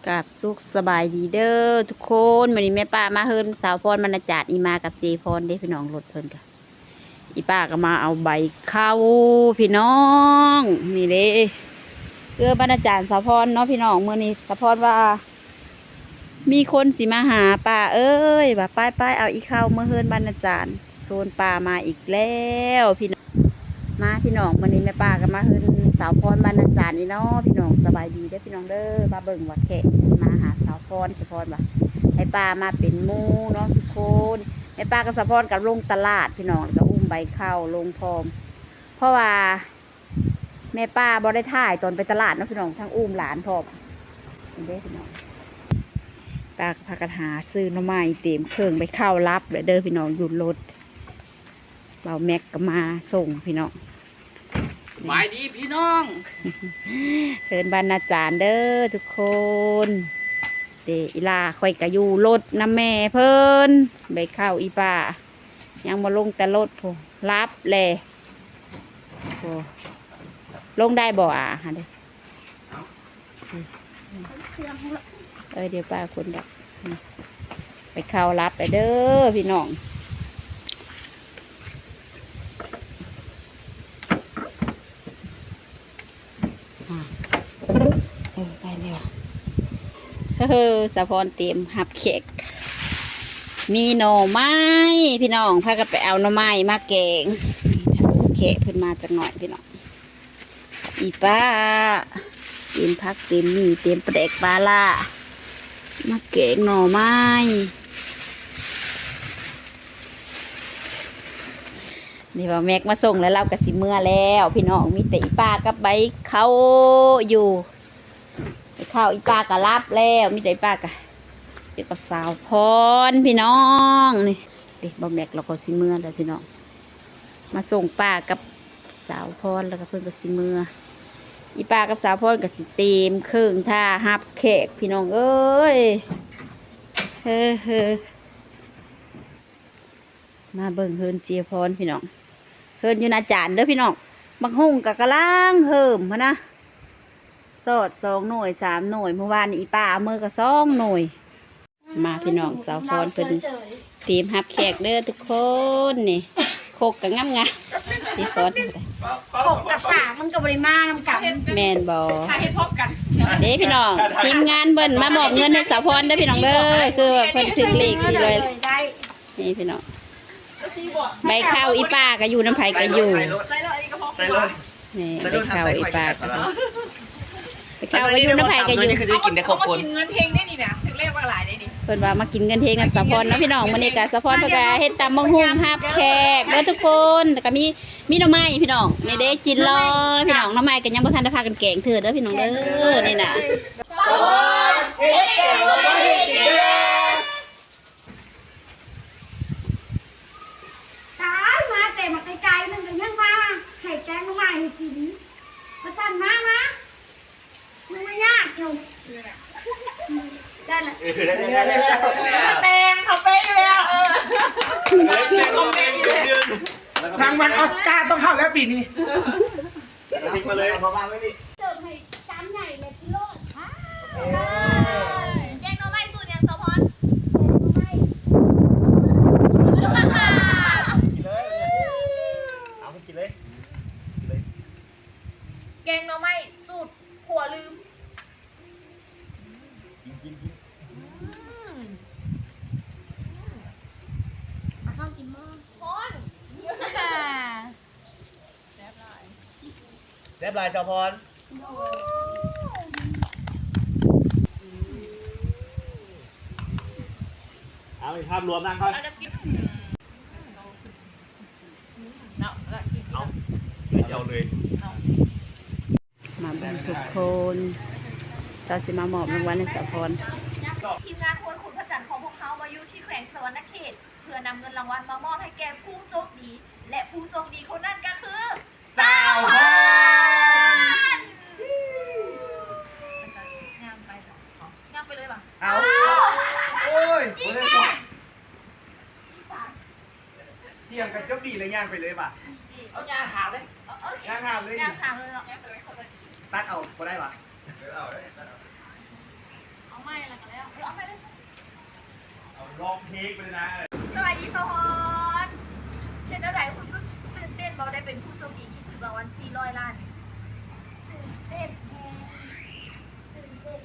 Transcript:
ກາບສຸກສະບາຍດີເດີທຸກຄົນ. ມື້ນີ້ແມ່ປ້າມາເຮືອນສາວພອນ ບັນນາຈານ ອີ່ມາກັບເຈພອນເດ້ພີ່ນ້ອງ. ລົດເພິ່ນກະ ອີ່ປ້າກະມາເອົາໃບເຂົ້າພີ່ນ້ອງ. ນີ້ເດ້ ເອື້ອຍບັນນາຈານສາວພອນເນາະພີ່ນ້ອງ. ມື້ນີ້ສາວພອນວ່າ ມີຄົນຊິມາຫາ ປ້າເອີຍ ວ່າ ໄປໆ ເອົາອີ່ເຂົ້າເມືອເຮືອນບັນນາຈານ. ໂຊນປ້າມາອີກແລ້ວພີ່ນ້ອງ. ມາພີ່ນ້ອງ ມື້ນີ້ແມ່ປ້າກະມາເຮືອນສາວພອນບັນນາຈານອີກເນາະພີ່ນ້ອງ. ສະບາຍດີເດີພີ່ນ້ອງເດີ. ມາເບິ່ງວ່າແຂກຊິມາຫາສາວພອນ ສາວພອນວ່າໃຫ້ປ້າມາເປັນໝູ່ເນາະທຸກຄົນ. ແມ່ປ້າກັບສາວພອນກະລົງຕະຫຼາດພີ່ນ້ອງ ແລ້ວກະອຸ້ມໃບເຂົ້າລົງພ້ອມ ເພາະວ່າ ແມ່ປ້າບໍ່ໄດ້ຖ່າຍຕອນໄປຕະຫຼາດເນາະພີ່ນ້ອງ ທັງອຸ້ມຫຼານພ້ອມ. ນີ້ເດ້ພີ່ນ້ອງ ປ້າກະພາກັນຫາຊື້ໜໍ່ໄມ້ ຕຽມເຄື່ອງໄປເຂົ້າ ຫຼັບແລ້ວເດີພີ່ນ້ອງ. ຢູ່ລົດ ບ່າວແມັກກະມາສົ່ງພີ່ນ້ອງ. ສະບາຍດີພີ່ນ້ອງ ເຮືອນບັນນາຈານເດີທຸກຄົນ. ເດ ອີ່ຫຼ້າຂ້ອຍກະຢູ່ລົດນຳແມ່ເພິ່ນ. ໃບເຂົ້າອີ່ປ້າ ຍັງບໍ່ລົງແຕ່ລົດພຸ້ນ ຫຼັບແລ້ວ. ໂອ້ ລົງໄດ້ບໍ່ອາ? ຫັ້ນເດ້ ເອີ ດຽວປ້າຄົນດອກ. ໄປເຂົ້າຫຼັບແລ້ວເດີພີ່ນ້ອງ. ອາ ເອີ ໄປແລ້ວ. ເຮີ ສາວພອນຕຽມຮັບແຂກ ມີໜໍ່ໄມ້ພີ່ນ້ອງ. ພາກັນໄປເອົາໜໍ່ໄມ້ມາແກງ ແຂກເພິ່ນມາຈັກໜ້ອຍພີ່ນ້ອງ. ອີ່ປ້າ ຕຽມຜັກ ຕຽມໝີ່ ຕຽມປາແດກປາລ້າ ມາແກງໜໍ່ໄມ້. ນີ້ ບ່າວແມັກມາສົ່ງແລ້ວ ລາວກະຊິເມືອແລ້ວພີ່ນ້ອງ. ມີແຕ່ອີ່ປ້າກັບໃບເຂົ້າຢູ່ ໃບເຂົ້າອີ່ປ້າກະຫຼັບແລ້ວ. ມີແຕ່ອີ່ປ້າກະຢູ່ກັບສາວພອນພີ່ນ້ອງ. ນີ້ ເດ ບ່າວແມັກລາວກະຊິເມືອແລ້ວພີ່ນ້ອງ. ມາສົ່ງປ້າກັບສາວພອນ ແລ້ວກະເພິ່ນກະຊິເມືອ. ອີ່ປ້າກັບສາວພອນກະຊິຕຽມເຄື່ອງຖ້າຮັບແຂກພີ່ນ້ອງເອີຍ. ເຮີ ເຮີ ມາເບິ່ງເຮືອນເຈຍພອນພີ່ນ້ອງ. ເຮືອນຢູ່ນາຈານເດີພີ່ນ້ອງ. ບັກຫຸ່ງກະກຳລັງເຮີມຫັ້ນນະ ຊອດສອງໜ່ວຍສາມໜ່ວຍ. ມື້ວານນີ້ອີ່ປ້າເອົາເມືອກະສອງໜ່ວຍ. ມາພີ່ນ້ອງ ສາວພອນເພິ່ນຕຽມຮັບແຂກເດີທຸກຄົນ. ນີ້ ຄົກກະງາມໆ ເຈຍພອນ. ຄົກກະສາກມັນກະບໍ່ໄດ້ມານຳກັນ ແມ່ນບໍ່? ເດ້ພີ່ນ້ອງ ທີມງານເພິ່ນມາມອບເງິນໃຫ້ສາວພອນເດີພີ່ນ້ອງເດີ. ຄືວ່າເພິ່ນຖືກເລກສີ່ຮ້ອຍ ນີ້ພີ່ນ້ອງ ໃບເຂົ້າອີ່ປ້າກະຢູ່ນຳໃຜກະຢູ່. ໃສ່ໂລດ ໃສ່ໂລດ ນີ້ ໃສ່ໂລດ ໃບເຂົ້າອີ່ປ້າກະ ໃບເຂົ້າກະຢູ່ນຳໃຜກະຢູ່. ຄືໄດ້ກິນແຕ່ຄົບຄົນ ກິນເງິນເຮັງໄດ້ນີ້ນະ ຖືກເລກວ່າຫຼາຍໄດ້ນີ້. ເພິ່ນວ່າມາກິນເງິນເຮັງນຳສາວພອນເນາະພີ່ນ້ອງ. ມື້ນີ້ກະສາວພອນເພິ່ນກະເຮັດຕຳບັກຫຸ່ງຮັບແຂກເດີທຸກຄົນ. ແລ້ວກະມີ ມີໜໍ່ໄມ້ພີ່ນ້ອງ. ນີ້ເດ້ ຈິນລໍພີ່ນ້ອງ ໜໍ່ໄມ້ກະຍັງບໍ່ທັນໄດ້ພາກັນແກງເທື່ອເດີພີ່ນ້ອງເດີ. ນີ້ນະ ສາວພອນເຮັດແກງໜໍ່ໄມ້ໃຫ້ກິນແດ່. ຕາຍ ມາແຕ່ມາໄກໆ ໜຶ່ງກະຍັງວ່າໃຫ້ແກງໜໍ່ໄມ້ໃຫ້ກິນ ວ່າຊັ້ນ. ມາ ມາ ຍັງມາຍາກຢູ່. ໄດ້ລະ ເອີ ໄດ້ແລ້ວ ໄດ້ແລ້ວ ເຂົາແປງ ເຂົາເປະຢູ່ແລ້ວ. ເອີ ເຂົາເປະຢູ່ແລ້ວ ລາງວັນອອສກາຕ້ອງເຂົ້າແລ້ວປີນີ້. ມາເລີຍ ເອົາມາວາງໄວ້ນີ້ ເສີບໃຫ້ຈານໃຫຍ່ແມ່ພີ່ໂລດ. ເອີ ແກງໜໍ່ໄມ້ສູດຫຍັງ ສາວພອນ? ກິນເລີຍ ເອົາ ກິນເລີຍ ກິນເລີຍ. ແກງໜໍ່ໄມ້ສູດຂົວລືມ. ກິນ ກິນ ກິນ. ອືມ ອືມ ເອົາເຂົ້າກິນໝໍ້ ຮ້ອນ. ແຊບຫຼາຍ ແຊບຫຼາຍ ສາວພອນ. ເອົາ ພາບລວມນຳກ່ອນ ເອົານ້ຳຈິ້ມເນາະ ແລ້ວກິນ ເອົາ ເອົາເລີຍ ເອົາ. ມາເບິ່ງທຸກຄົນ ເຈົ້າຊິມາມອບລາງວັນໃຫ້ສາວພອນ. ທີມງານຫ້ວຍຂຸນພະຈັນຂອງພວກເຮົາມາຢູ່ທີ່ແຂວງສະຫວັນນະເຂດ ເພື່ອນຳເງິນລາງວັນມາມອບໃຫ້ແກ່ຜູ້ໂຊກດີ ແລະ ຜູ້ໂຊກດີຄົນນັ້ນກະຄື ສາວພອນ. ຍ່າງໄປ ຍ່າງໄປເລີຍຫວາ? ເອົາ ໂອ້ຍ ບໍ່ໄດ້ສອນ. ທ່ຽງກັນຈົບດີແລ້ວຍ່າງໄປເລີຍຫວາ? ເອົາຍ່າງຫາເລີຍ ຍ່າງຫາເລີຍ ຍ່າງຫາເລີຍເນາະ ຕັດເອົາບໍ່ໄດ້ຫວາ? ເອົາເລີຍ ຕັດເອົາ. ເອົາ ຮ້ອງເພງໄປເລີຍນະ. ສະບາຍດີສາວຮອນ ເປັນແນວໃດ? ຮູ້ສຶກຕື່ນເຕັ້ນບໍ່ ໄດ້ເປັນຜູ້ໂຊກດີທີ່ຖືກລາງວັນສີ່ຮ້ອຍລ້ານ? ຕື່ນເຕັ້ນແຮງ ຕື່ນເຕັ້ນ